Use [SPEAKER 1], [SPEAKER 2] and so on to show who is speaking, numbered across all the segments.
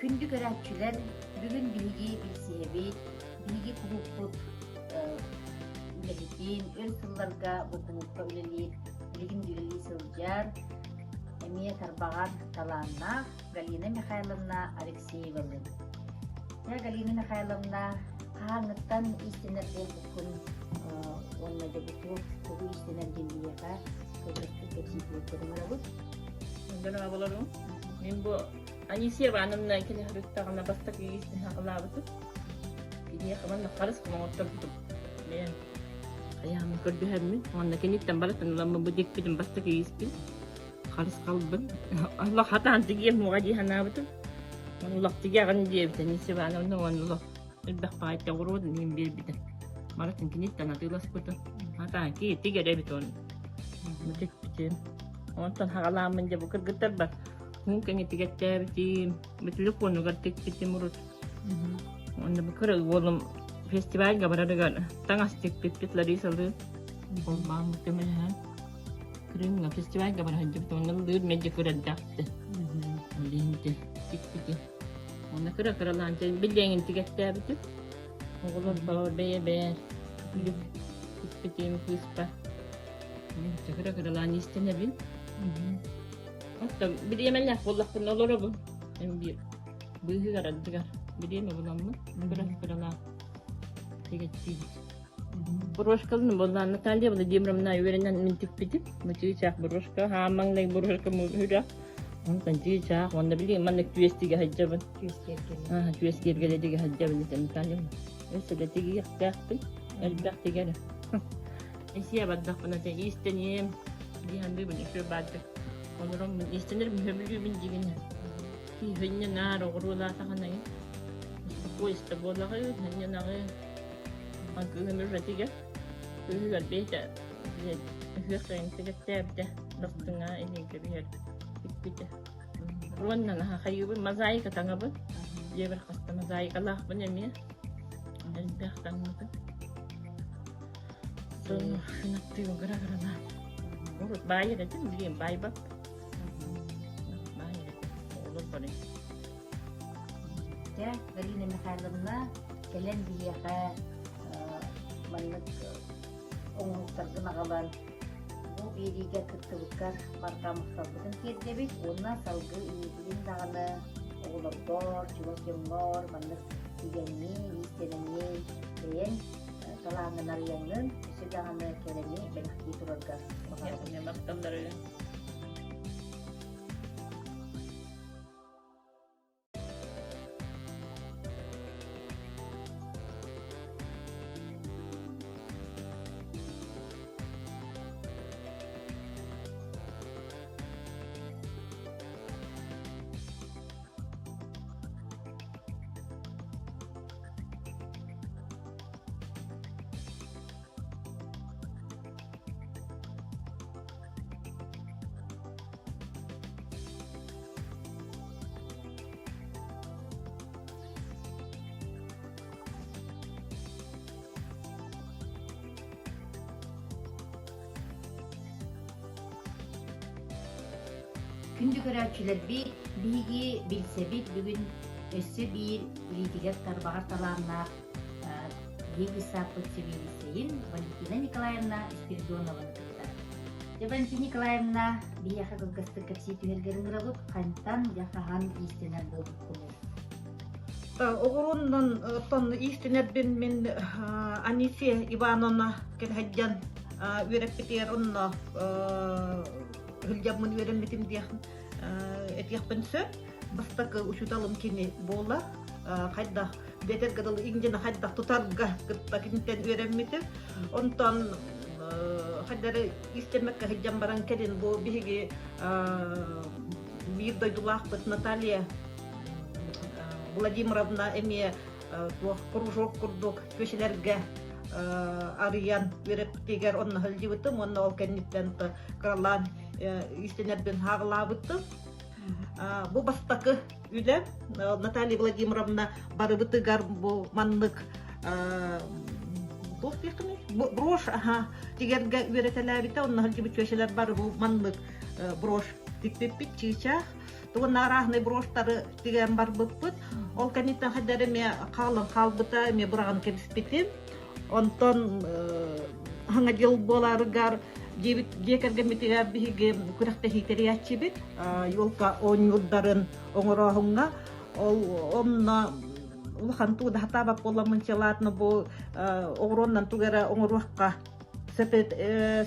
[SPEAKER 1] Күндү көрөөччүлэр, бүгүн биһиги билсиһэбит, биһиги кулууппут үлэһитин, өр сылларга бу кулуупка үлэлиир, билигин үлэлии сылдьар, эмиэ тарбаҕар талааннаах Галина Михайловна Алексеевалыын. Дьэ, Галина Михайловна, хаһааҥҥыттан иистэнэр буолбуккун уонна дьэ бу туох тугу иистэнэр диэн биһиэхэ кылгастык кэпсии түһэргэр ыҥырабыт.
[SPEAKER 2] Дорооболорум. Мин бу Анисия Ивановна кини сырыттаҕына бастакы иистэн саҕалаабытым. Киниэхэ манна харыс оҥотторбутум. Бэйэм хайааммын көрдөһөммүн уонна киниттэн барытын ыламмын бу дикпитин бастакы ииспин харысхалбын олох хатаан тигиэм муҕа дии санаабытым. Олох тигэҕин диэбитэ Анисия Ивановна уонна олох элбэх баайта оҕуруотун иһин биэрбитэ. Барытын киниттэн атыыласпытым. Хатаан ки тигэр эбит он. Тикпитим. Онтон хаҕалааммын дьэ бу кыргыттарбар Мин кэҥэтигэттээбитим, бөтүлүк уонугар тикпитим урут. Уонна бу кыра уолум фестивальга барарыгар таҥас тикпиппит Ларисалыы. Ол мааммыт көмөлөһөн. Крымҥа фестивальга бара сылдьыбыт уонна ыллыыр мэлдьи кырардаахты. Ол иһин тикпитим. Уонна кыра-кыралаан билиэҥин тигэттээбитим. Оҕолор баар бэйэ-бэйэ күлүк тикпитим кыыспа. Кыра-кыралаан иистэнэбин. Оттон бириэмэлээх буоллахпына олоробун. Эн биир быыһыгар ардыгар бириэмэ буламмын кыра-кыралаах тигэттиибит. Брошкалын буоллаан Наталья Владимировна үөрэнэн мин тикпитим. Бу чыычаах брошка, хаан маҥнай брошка үрэх. Онтон чыычаах, уонна билигин маннык түөс тигэ сылдьабын.
[SPEAKER 1] Түөс киэргэлэ.
[SPEAKER 2] Аа, түөс киэргэлэ тигэ сылдьабын этэ Наталья. Өссө да тигиэхтээхпин. Элбэх тигэр. Исиэ бардахпына дьэ иистэниэм дии саныыбын үчүгэй баардык олороммун иистэнэрбин сөбүлүүбүн дьигинэ киһи наар оҕуруолаатаҕына успокойство буолаҕын һынньанаҕын кыыһым үлэтигэр кыыһыгар бэйэтэ ыһыах тигэттээбитэ бастыҥа илиигэ биһэр тикпитэ уонна наһаа хайыыбын мозаика таҥабын дьиэбэр хаста мозаикалаахпын эмиэ элбэх таҥмытым Урут баайар этим, билигин баайбат. Баайар этим. Оҕолор бары.
[SPEAKER 1] Дьэ, Галина Михайловна, кэлэн биһиэхэ маннык оҥоһуктаргын аҕалан бу биэриигэ кыттыбыккар барҕа махталбытын тиэрдэбит уонна салгыы инникитин даҕаны оҕолоргор, чугас дьоҥҥор маннык түгэҥҥин, иистэнэҥҥин бэйэҥ талааҥҥын арыйаҥҥын, өссө даҕаны кэрэни бэлэхтии тураргар баҕарабын.
[SPEAKER 2] Махталлары.
[SPEAKER 1] Күндү көрөөччүлэрбит, биһиги билсэбит бүгүн өссө биир илиитигэр тарбаҕар талааннаах биһиги сааппыт сэбиэдиссэйин Валентина Николаевна Спиридонованы кытта. Дьэ, Валентина Николаевна, биһиэхэ кылгастык кэпсии түһэргэр ыҥырабыт, хантан дьэ хаһан иистэнэр буолбуккунуй?
[SPEAKER 3] Оҕуруоннан оттон иистэнэрбин мин Анисия Ивановна кэлэһэддьэн үөрэппитигэр онно сылдьаммын үөрэммитим диэх этиэхпин сөп. Бастакы учууталым кини буолар. Хайдах бэтэргэ дылы иҥдьэни хайдах тутарга кытта киниттэн үөрэммитим. Онтон хайдары истэммэккэ сылдьан баран кэлин бу биһиги биир дойдулаахпыт Наталья Владимировна эмиэ туох кружок курдук көчелерге арыйан үөрэппитигэр онно сылдьыбытым уонна ол кэнниттэн кыралаан иистэнэрбин хааҕылаабытым. Бу бастакы үлэ Наталья Владимировна барыбытыгар бу маннык туох диэххиний брошь аха тигэргэ үөрэтэлээбитэ онно сылдьыбыт чүөчэлэр бары бу маннык брошь тикпиппит чыычаах. Уонна арааһынай брошьтары тигэн барбыппыт. Ол кэнниттэн хайдах эмиэ хаалан хаалбыта, эмиэ быраҕан кэбиспитим. Онтон хаҥа дьыл буоларыгар дьиэбит дьиэ кэргэммитигэр биһиги күрэхтэһии тэрийээччибит. Елка оонньуурдарын оҥорооһуҥҥа ол онно улахан туу да хатаабат буоламмын чалаатына бу оҕуруоннан тугу эрэ оҥоруохха сөп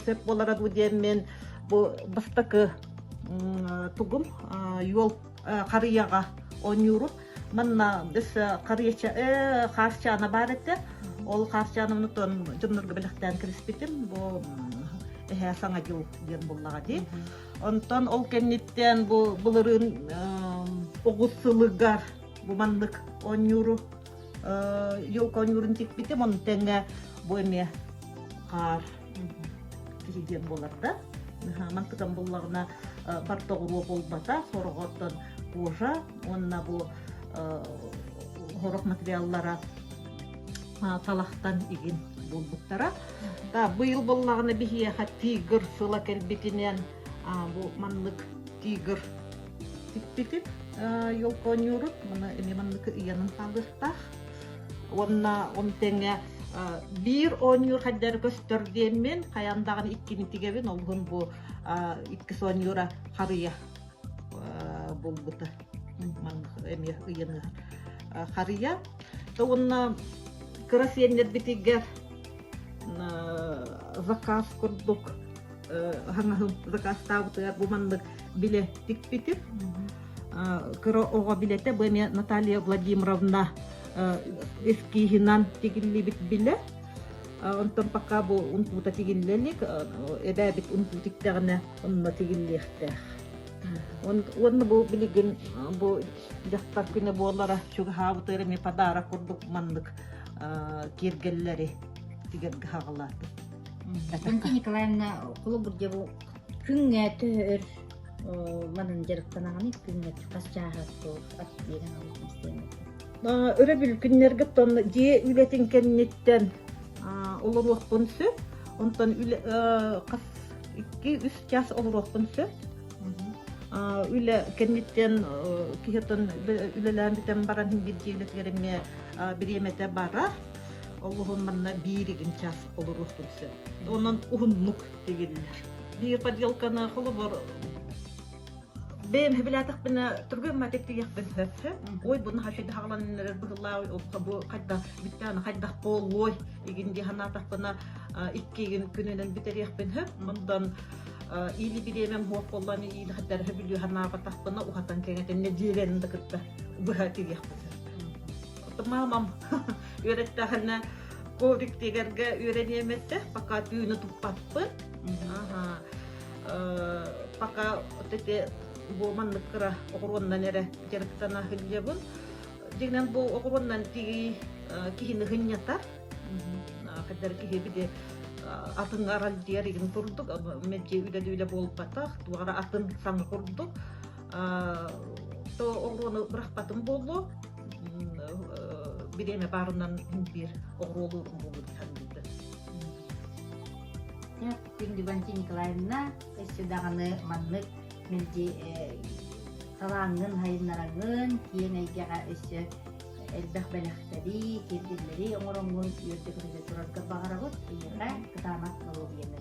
[SPEAKER 3] сөп буолара дуу диэммин бу бастакы тугум юол харыйаҕа оонньуурум манна өссө харыйача хаарчаана баар этэ ол хаарчаанын отон дьоннорго бэлэхтээн кэбиспитим бу эһээ саҥа дьыл диэн буллаҕа дии онтон ол кэнниттэн бу былырыын оҕус сылыгар бу маннык оонньууру елка оонньуурун тикпитим ону тэҥэ бу эмиэ хаар киһи диэн буолар да мантыкам буллаҕына бар тоҕуруо буолбата сороҕоттон кожа уонна бу сорох материаллара талахтан игин буолбуттара да быйыл буоллаҕына биһиэхэ тигр сыла кэлбитинэн бу маннык тигр тикпитим елка оонньуурун маны эмиэ маннык ыйанан хаалыахтаах уонна он тэҥэ биир оонньуур хайдары көстөр диэммин хайаан даҕаны иккини тигэбин олуһун бу иккис оонньуура харыйа буолбута маннык эмиэ ыйаныһар харыйа уонна кыра сиэннэрбитигэр заказ курдук хаҥаһым заказтаабытыгар бу маннык билэ тикпитим кыра оҕо билэтэ бу эмиэ Наталья Владимировна эскиһинан тигиллибит билэ онтон пока бу унтуута тигиллэ илик эбээбит унтуу тиктэҕинэ онно тигиллиэхтээх уонна бу билигин бу дьахтар күнэ буолара чугаһаабытыгар эмиэ подарок курдук маннык киэргэллэри тигэргэ хаҕалаатым
[SPEAKER 1] Валентина Николаевна холобур дьэ бу күҥҥэ төһө өр манан дьарыктанаҕыный күҥҥэ хас чааһа ат биэрэн
[SPEAKER 3] Өрөбүл күннэргэ тон дьиэ үлэтин кэнниттэн олоруохпун сөп. Онтон үлэ хас 2-3 час олоруохпун сөп. Үлэ кэнниттэн киһи оттон үлэлээн бүтэн баран биир дьиэ үлэтигэр эмиэ бириэмэтэ барар. Олуһун манна биир игин час олоруохпун сөп. Онон уһуннук тигиллэр. Биир поделканы холобур бэйэм сөбүлээтэхпинэ түргэн матик тигиэхпин сөп. Ой, буну хашыйда хаҕаланнарар быһылаа, бу хайдах бүттэҕинэ хайдах буолуой игин дии санаатахпына иккигин күнүнэн бүтэриэхпин сөп. Онтон иили бириэмэм суох буоллаан иили хайдах сөбүлүү санаабатахпына уһатан кэҥэтэн нэдиэлэни да кытта быһа тигиэхпин сөп. Маамам үөрэттэҕинэ коврик тигэргэ үөрэниэм этэ, пока түүнү туппаппын. Аха. Пока вот эти бу маннык кыра оҕуруоннан эрэ дьарыктана сылдьабын. Дьиҥинэн бу оҕуруоннан тигии киһини хынньатар. Хайдар киһи били атын аралдьыйар игин курдук, мэлдьи үлэ-үлэ буолбатах, туох эрэ атын саҥа курдук. То оҕуруону бырахпатым буолуо. Бириэмэ баарынан биир оҕуруолуурум буолуо дии саныыбын.
[SPEAKER 1] Күндү Валентина Николаевна, өссө даҕаны маннык мэлдьи талааҥҥын сайыннараҥҥын, киэҥ эйгэҕэ өссө элбэх бэлэхтэри, киэргэллэри оҥороҥҥун үөрдэ-көтүтэ тураргар баҕарабыт. Эйиэхэ кытаанах доруобуйаны.